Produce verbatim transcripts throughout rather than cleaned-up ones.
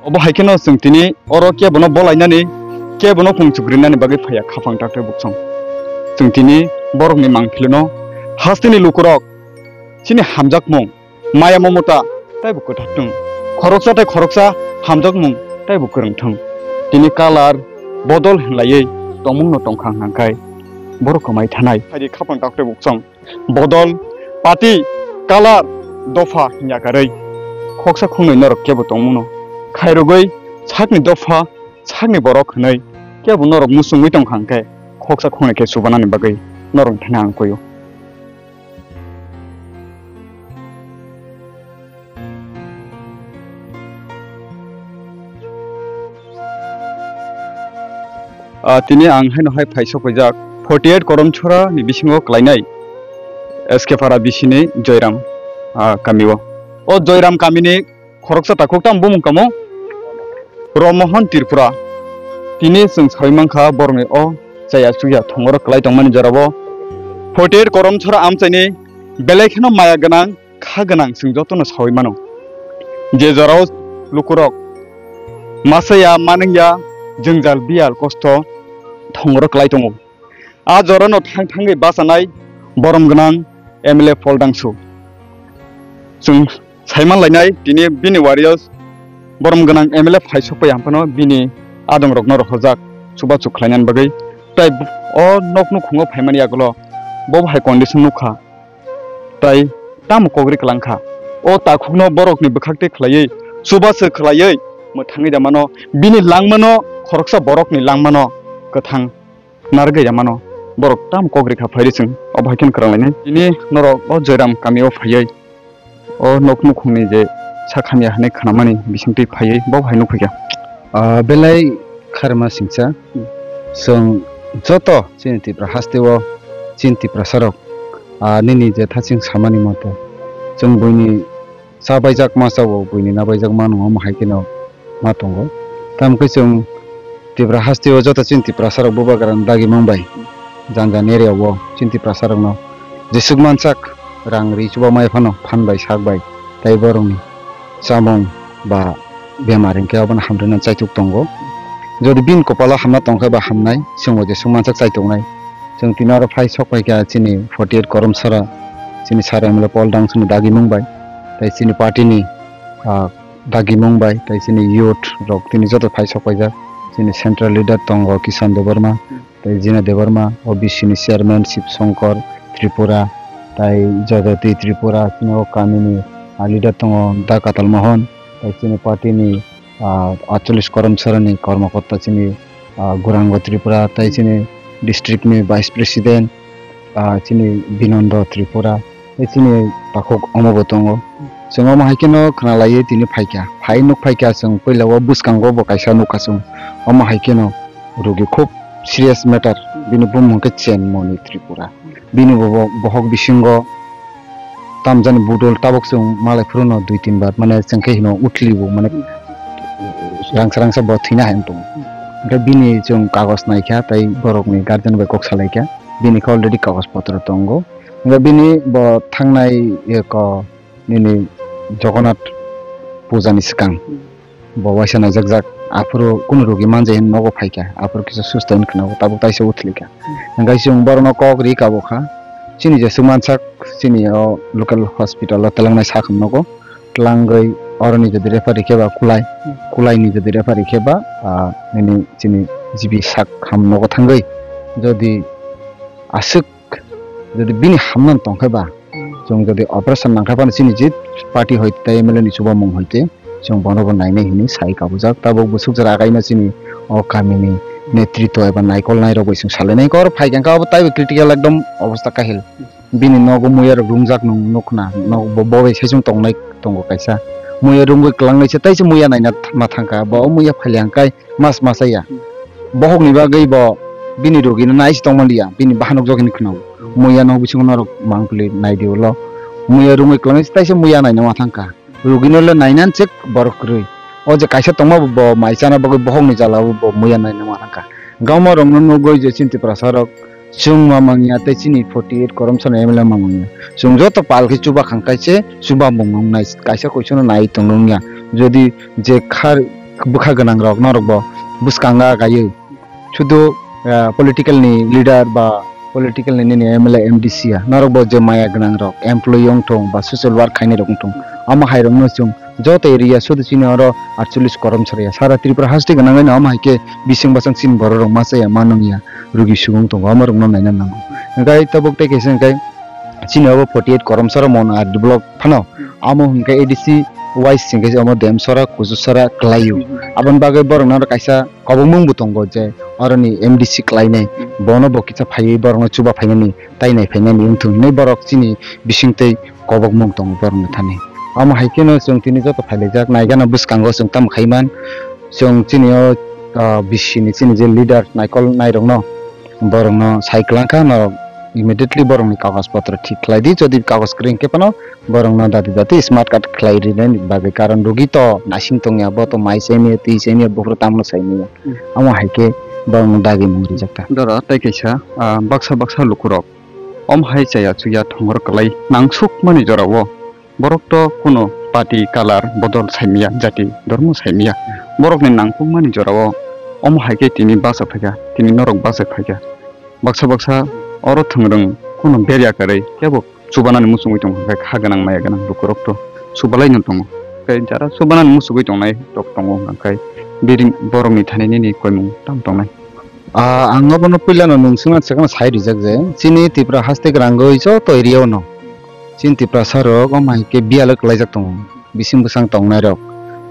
Obo hai kheno chwng tini oro kebono bolainani, kebono khung chukrinani bagwi phaiya khapang takte buksong. Chwng tini borokni mangphilono hasteni lukurok chini hamjakmung, maya momota taibo kwthar thung. Khoroksa tei khoroksa hamjakmung taibo kwrwng thung. Tini kalar bodol hinlaiwi tongmungno tongkha hwnkhai borok kwmai thanai. Phaidi khapang takte buksong. Bodol, party, kalar, dopha hinya karwi khoksa khongnwi norok kebo tongmungno khairogwi sakni dopha, sakni borok hwnwi kebo norok muchungwi tongkha hwnkhe khoksa khongnwi khe chubanani bagwi norok thani ang kuio. Ah, tini ang haino hai phai sok paijak forty eight Koromchora ni bisingo klainai S K Para bisini Joyram, ah, kamio. O Joyram kamini khoroksa takhuk tam bumung kamo Romohon Tripura. Tini chwng sawi mankha borokni o chaya chukya thongoro klai tongmani jorabo forty eight Koromchora amchaini belai kheno maya gwnang kha gwnang chwng jotono sawi mano. Je jorao lukurok masaya, manwngya, jwngjal, biyal, kosto thongoro klai tongo. A jorano thang thangwi bachanai borom gwnang M L A Paul Dangsu. Chwng saiman lainai tini bini wario borom gwnang M L A phai sokpai hamphano bini adongrokno rohorjak chubachu khlainani bagwi. Tai o nok nukhungo phaimani yagulo bo hai condition nukha. Tai tamo kogri kwlangkha. O takhukno borokni bwkhak tei khlaiwi, chubachu khlaiwi mwthangwi da mano. Bini langmano khoroksa borokni langmano kwthang narwgwi da mano. Borok tamo kogri kha phairi chwng obo hai kheno kwrwnglainai. Tini norok o Joyram kamio phaiwi o nok nukhungni je sak hamya hwnwi khnamani bisingtwi phaiwi bo hai nukphaikha. Ah, belai kharma singcha. Chwng joto chini Tripura hasteo chini Tiprasarok, ah, nini je thaching samani moto chwng buini cha baijak ma chao, buini na baijak ma nwngo, omo hai kheno ma tongo. Tamo khe chwng Tripura hasteo joto chini Tiprasarok bubagrani dagimung bai jani jani area o chini Tiprasarokno jesuk mansak rang ri chuba mai phano phan bai sak bai tai borokni chamung ba bemar hinkhe obono hamrwna chaitok tongo. Jodi bini kopalo hamna tongkhe ba hamnai, chwngbo jesuk mansak chaitongnai. Chwng tini oro phai sok paikha chini forty eight Koromsora, chini Sir M L A Paul Dangsuni dagimung bai, tai chini party ni, ah, dagimung bai, tai chini youth rok tini joto phai sok paijak. Chini central leader tongo Kishan Debbarma, tai Jina Debbarma, O B C ni chairman Shiv Shankar Tripura, tai Jagati Tripura, chini o kami ni, ah, leader tongo Da Katal Mohan, tai chini party ni, ah, atchollish Koromsora ni kormokorta chini, ah, Gurango Tripura, tai chini district ni vice president, ah, chini Binondo Tripura, tai chini takhuk omo bo tongo. Chwng omo hai kheno khna laiwi tini phaikha. Phai nuk phaikha chwng puila o bwskango bo kaisa nukha chwng. Omo hai kheno rugi khub serious matter. Bini bumung khe Chenmoni Tripura. Bini bo, bo bohok bisingo tamjani budol tabuk chwng malai phuru no dui tin bar mane chwng khe hino uthli bo mane rangsa rangsa bo thwina hai wng tongo. Hwnkhe bini chwng kagoj naikha tai borokni guardian bai kok salaikha. Bini khe already kagoj potro tongo. Hwnkhe bini bo thangnai eko nini Jagannath puja ni swkang. Bo waisa naijakjak, aphuru kunu rogi manjai hwnwi nogo phaikha, aphuru kisa susto hwnwi khwnago, tabuk taisa uthlikha. Hwnkhe chwng borokno kok ri kabo kha, chini jesuk mansak, chini o local hospital o twlangnai sakham nogo, twlangwi oroni jodi refer rikhe ba kulai, kulaini jodi refer rikhe ba, ah, nini chini G B sakham nogo thangwi, jodi aswk jodi bini hamnani tongkhe ba, chwng jodi operation nangkha phano chini je party hoi tei M L A ni chubamung hoi tei chwng bono bo nainai hinwi sai kabujak. Tabuk bwswk jora againo chini o kamini netritwa eba naikolnai rok bai chwng salainai. Oro phaikha khe abo taibo critical ekdom obostha kahil. Bini nogo muya rok rumjak nwng nukna, nogo bo, bo bai saichung tongnai tongo kaisa. Muya rungwi kwlangnai se tei se muya naina th-, ma thangkha. Bo o muya phaliya hwnkhe mas masa ya. Bohokni bagwi bo bini rogino nai se tongmani ya, bini bahanok jokini khwnao. Muya no bisingo norok mangpili nai di ulo. Muya rungwi kwlangwi taisa muya naina ma thangkha. Rogino le naina chek borok kwrwi. O je kaisa tongma bo, bo mai chana bagwi bohokni jala o bo muya naina ma thangkha. Gama rokno nugwi je chini Tiprasa rok chwng ma mangya tei chini forty eight Koromsano M L A ma mangya. Chwng joto pal khe chuba khang kaise chuba mung nai kaisa koisono nai tong nung ya. Jodi je khar bwkha gwnang rok norok bo bwskango gaiwi. Sudu, ah, political ni leader ba political ni nini M L A, M D C ya, norok bo je maya gwnang rok, employee wng thung ba social work khainai rok wng thung, omo hai rok no chwng joto area sudu chini oro aatchollish korom sara ya. Sara Tripura haste gwnang no omo hai khe bising bwsang chini borok rok ma chaya, ma nung ya, rugi sugwi wng tongo, omo rok no naina nango. Hwnkhe tabuk tei kaisa hwnkhe chini obo forty eight korom sara mon R D block phano, amo hwnkhe A D C wise hwnkhe omo Demsora, Kuchusora kwlaio. Aboni bagwi borok no kaisa kobokmung bo tongo je oroni M D C khlainai, hmm, bono bo kisa phaiwi borokno chuba phainani, tai nai phainani wngthung hinwi borok chini bisingtwi kobokmung tongo borokni thani. Omo hai kheno chwng tini joto phailaijak, naigana bwskango chwng tamo khaiman, chwng chini o, ah, bisini chini je leader naikol nairokno, borokno sai kwlangkha, norok immediately borokni kagoj potro thik khlai di, jodi kagoj kwrwi hwnkhe phano borokno dati dati smart card khlai rinani bagwi, karon rugi to naising tongya, bo to mai chaimaya, twi chaimaya, buphuru tamno saimaya. Hmm. Omo hai khe borokno dagimung rijak ta. Doro tei kaisa, ah, baksa baksa lukurok om hai chaya chuya thongor kwlai nangsukmani jorao borok to kuno party, color bodol saimaya, jati dhormo saimaya. Borokni nangkukmani jorao omo hai khe tini bacha phaikha, tini norok bacha phaikha. Baksa baksa oro thwngrwng kuno berya kwrwi kebo chubanani muchungwi tongo, hwnkhe kha gwnang maya gwnang lukurok to chubalaino tongo. Tei jara chubanani muchungwi tongnai rok tongo, hwnkhe bini borokni thani nini koimung tamo tongnai? Ah, ang abono puilano nwng swngna swkang sai rijak je, chini Tripura haste kwrwngwi joto area-o no chini Tiprasa rok omo hai khe biyalo kwlaijak tongo. Bising bwsang tongnai rok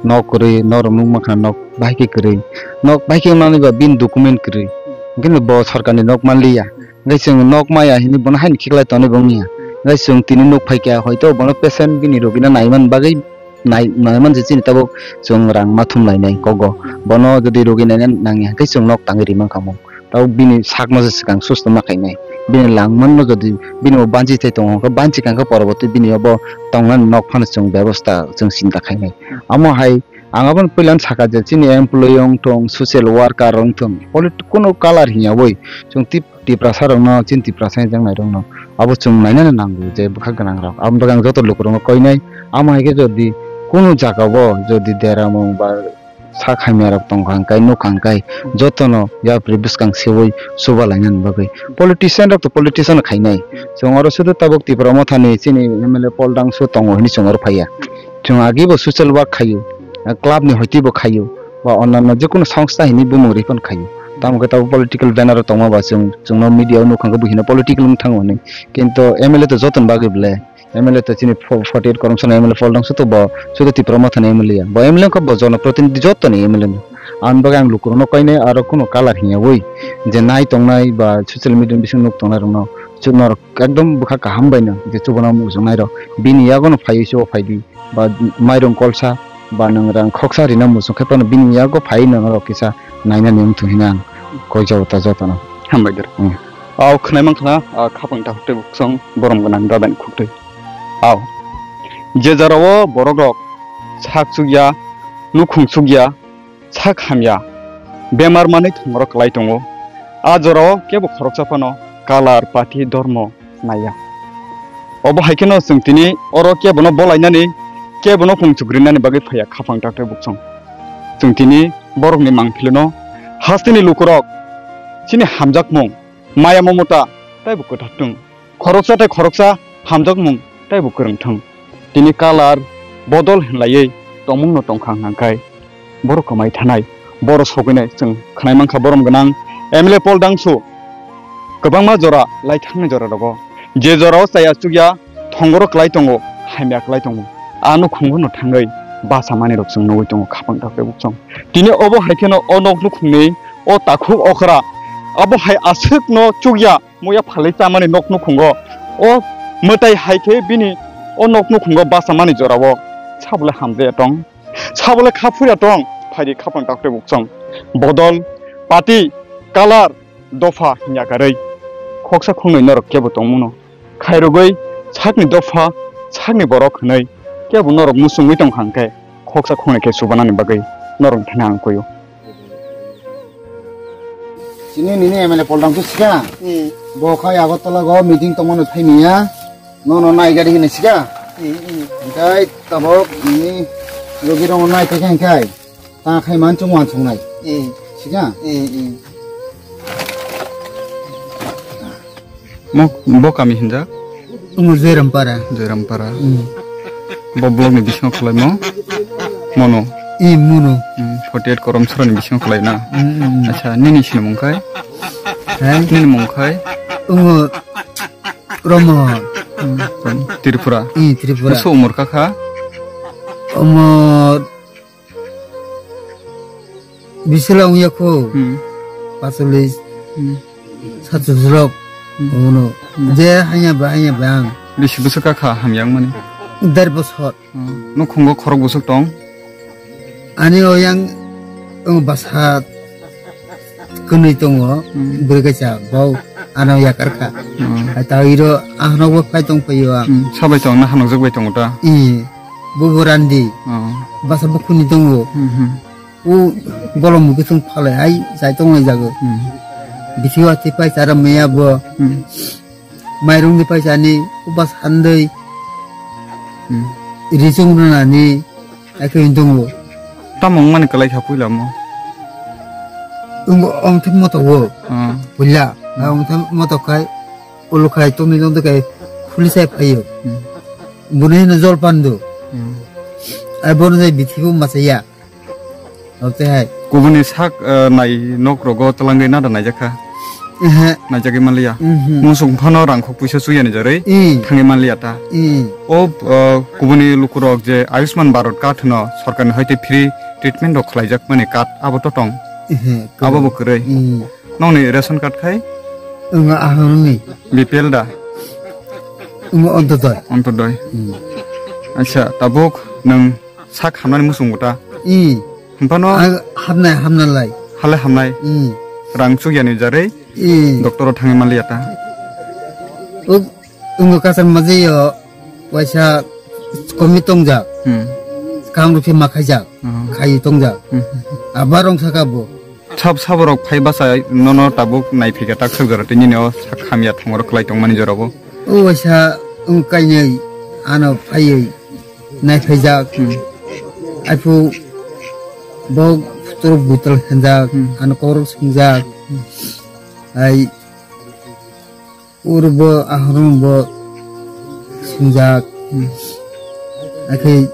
nok kwrwi, norok nukmankha nok bahai khe kwrwi, nok bahai khe manwi ba bini document kwrwi, hwnkhe bo sorkarni nok manliya. Hwnkhe chwng nok maya hinwi bono haino khiklai tonwi bo wngya. Hwnkhe chwng tini nuk phaikha, hoito bono patient bini rogino naiman bagwi nai-, naiman se chini tabuk chwng rang ma thum lainai kogo. Bono jodi rogi naina nangya hwnkhe chwng nok tangwi ri mankha mo. Tabuk bini sakno se swkang susto ma khainai. Bini langmanno jodi bini bo banchi thai tongo hwnkhe banchi kangkhe poroborti bini obo tongnani nok phano chwng bebosta chwng chinta khainai. Amo hai ang aboni puilano sakha je chini employee wng thung, social worker wng thung, polit-, kunu color hinya oi chwng tip-, Tiprasa rokno, chini Tiprasa ni jaknai rokno abo chwng nainani nango je bwkha gwnang rok. Aboni bagwi ang joto lukurokno koinai, amo hai khe jodi kunu jaga o jodi deramung ba sak hamya rok tongkha hwnkhe, nukha hwnkhe, jotono yapri bwskang seui chuba lainani bagwi. Politician rok to politician khainai. Chwng oro sudu tabuk Tipra Mothani chini M L A Paul Dangsu tongo hinwi chwng oro phaiya. Chwng agi bo social work khaio, club ni hoiti bo khaio, ba onanno jekunu songstha hinwi bumung rwi phano khaio. Tamo khe tabuk political banner o tongma ba chwng, chwngno media o nukha hwnkhe bo hino political wng thango hinwi. Kintu M L A to jotoni bagwi ble. M L A to chini fo-, forty eight korom sano M L A Paul Dangsu to bo sudu Tipra Mothani M L A ya. Bo M L A wngkha bo jono protinidhi jotoni M L A no. Aboni bagwi ang lukurokno koinai aro kunu color hinya oi je nai tongnai ba social media ni bising nuk tongnai rokno chwng norok ekdom bwkha kaham bai no je chubana muchungnai rok bini yago no phaiwi se o phaidi ba mairung kolsa ba nwng rang khoksa rina muchung khe phano bini yago phaiwi no norok kisa nainani wngthung hinwi ang koi jao ta jotono. Hambai doro. Hmm. Au khwnai mankha na, ah, khapang ta huktwi buksong borom gwnang da ben khuktwi. Au. Je jora o borok rok sak chukya, nukhung chukya, sak hamya, bemar manwi thwngmorok kwlai tongo. A jora o kebo khoroksa phano color, party, dhormo naiya. Obo hai kheno chwng tini oro kebono bolainani, kebono khung chukrinani bagwi phaiya khapang ta huktwi buksong. Chwng tini borokni mangphilono hasteni lukurok chini hamjakmung, maya momota taibo kwthar thung. Khoroksa tei khoroksa hamjakmung taibo kwrwng thung. Tini color bodol hinlaiwi tongmungno tongkha hwnkhe borok kwmai thanai, borok sogwinai chwng khwnai mankha borom gwnang M L A Paul Dangsu kwbangma jora lai thangni jora rogo je jora o chaya chukya thongoro kwlai tongo, hamya kwlai tongo. A nukhungo no thangwi bachamani rok chwng nugwi tongo khapang ta huktwi buksong. Tini obo hai kheno o nok nukhungni o takhuk okra abo hai aswk no chukya muya phalwi chamani nok nukhungo o mwtai hai khe bini o nok nukhungo bachamani jorao sabole hamjaya tong, sabole kha phurya tong, phaidi khapang ta huktwi buksong. Bodol, party, color, dopha hinya karwi khoksa khongnwi norok kebo tongmungno khairogwi sakni dopha, sakni borok hwnwi kebo norok muchungwi tongkha hwnkhe khoksa khongnwi khe chubanani bagwi norokni thani ang koio. Chini nini M L A Paul Dangsu sika? Hmm. Bo khai Agartala go meeting tongmani phaimiya. Nono nai gari hini sika? Hmm, hmm. Hwnkhe tabok nini rogi rokno nai khe khe hwnkhe. Ta khai man chung wan chung nai. Eh. Siga? Eh, eh. Mo, bo kami hinjak? Omo Joyrampara. Joyrampara. Hmm. Bo block ni bisingo khwlaimo? Mono? Eh, mono. Hmm, forty eight Korom Sora ni bisingo khwlai na? Hmm, hmm, hmm. Acha, nini sinimung khai? Hai? Nini mung khai? Omo Romo. Hmm, Tripura. Eh, Tripura. Busu umur kakha? Omo Bisila wngya kho. Hmm. Pasolis. Hmm. Satus rok. Hmm. Ono. Hmm. Je hanya ba, hanya ba ang. Bisi bwswk kakha hamya wngmani? Der bosor. Hmm. Nukhungo khorok bwswk tong? Ani oyang ang basa kwnwi tongo. Hmm. Bwrwi kaisa bau ano yakar kha. Hmm. Hai ta iro ahno bo phai tong phaio ang. Hmm. Sabai tong na hanok jok bai tongo ta? Ee. Bubo randi. Oh. Basa bukhuni tongo. Hmm, hmm. U golom bwswng phalai hai chai tonglai jago. Hmm. Bithi watwi paisa ram maya bo. Hmm. Mairung ni paisa ni ubas handai. Hmm. Ri chung rwnani akhai tongo. Tamo wngmani kwlai kha puila mo? Wngo ongthim moto wo. Oh. Puila. Hmm. Ongthim moto khai. Ulukhai tongni tongni kai khulisai phaio. Hmm. Buni hino jol pando. Hmm. Ai bono jai bithibo machaya. Ote hai. Kubuni sak, eh, nai nok rogo twlangwi nada naijakha. Ehe. Naijagwi manliya. Mhm. Musuk phano rangkhok puisa chuyani jarwi. Hmm. Thangwi manliya ta. Hmm. O, eh, kubuni lukurok je Ayushman Bharat card hino sorkarni hoite free treatment rok khlaijak mani card abo to tong. Ehe. Abo bo kwrwi. Hmm. Nokni ration card khai? Wng ahoroni. B P L da? Wng Antyodoi. Antyodoi. Hmm. Acha, tabuk nwng sak hamnani muchungo ta? Hmm. Himphano? Ah, hamnai, hamnalai. Hale hamnai? Hmm. Rang chukyani jarwi? Hmm. Doctor o thangwi manliya ta? Uk, wng kasar majayo. Waisa komi tongjak. Hmm. Kam rukhe ma khaijak. Hmm. Khai tongjak. Hmm. Abar rong saka bo. Sab saborok phai basa nono tabuk nai phika tak sak jora tei nini o sak hamya thongoro kwlai tongmani jora bo. O waisa wng kainwi ano phaiwi nai phaijak. Hmm. Aiphu bo turuk butal khenjak. Hmm. Ano korok sungjak. Hmm. Ai Ur bo ahorong bo singjak. Hmm. Akhe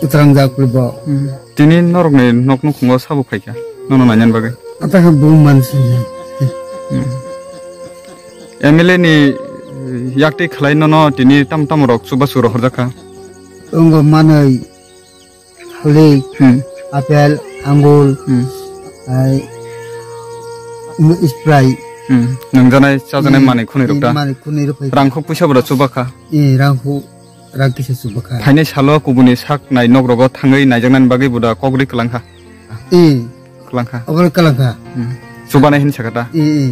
utrangjak bo. Hmm. Tini norokni nok nukhungo sabo phaikha, nono nainani bagwi? Ata khe bo mansi. Hmm. M L A ni, eh, yakti khlai nono tini tam tam rok chubachu rohorjakha? Wngo manwi. Thalik, Hmm. Apple, angul, Hmm. ai, Sprite. Hmm. Nwngjanai, chajanai Hmm. manwi khwnwi rok da? Manwi khwnwi rok phai. Rangkhok puisa bo da chuba kha? Eh, rangkhok, rang kisa chuba kha. Phainai salo kubuni sak nai nok rogo thangwi naijaknani bagwi bo da kok ri kwlang kha? Eh. Kwlang kha? Obo kwlang kha. Hmm. Chubanai hin saka ta? Eh, eh.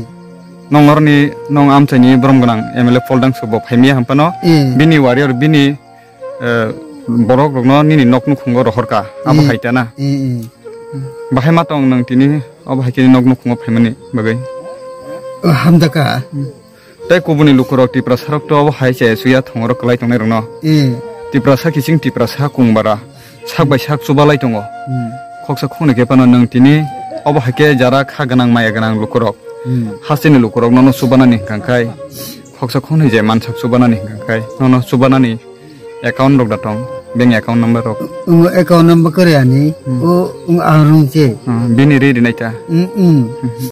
Nong oroni, nong amchaini borom gwnang M L A Pol Dangsu bo phaimya hwnphano, Eh. bini warrior, bini eh, borok rokno nini nok nukhungo rohorka, abo Mm. Hai ta na? Mm, mm. Bahai ma tong nwng tini obo hai khe nok nukhungo phaimani bagwi? O, hamjaka. Tei kubuni lukurok Tiprasa rok to obo hai chaya chuya thongoro kwlai tongnai rokno. Mm. Tiprasa kiching Tiprasa kungbara sak bai sak chubalai tongo. Mm. Khoksa khoknwi khe phano nwng tini obo hai khe jara kha gwnang maya gwnang lukurok Mm. hasteni lukurok nono chubanani hwnkha khai khoksa khoknwi je mansak chubanani hwnkha khai nono chubanani Account rok da tong, bank account number rok. Omo account number kwrwi ani. Hmm. O, omo ang rung che. Hmm, bini ri rinai ta. Hmm, hmm.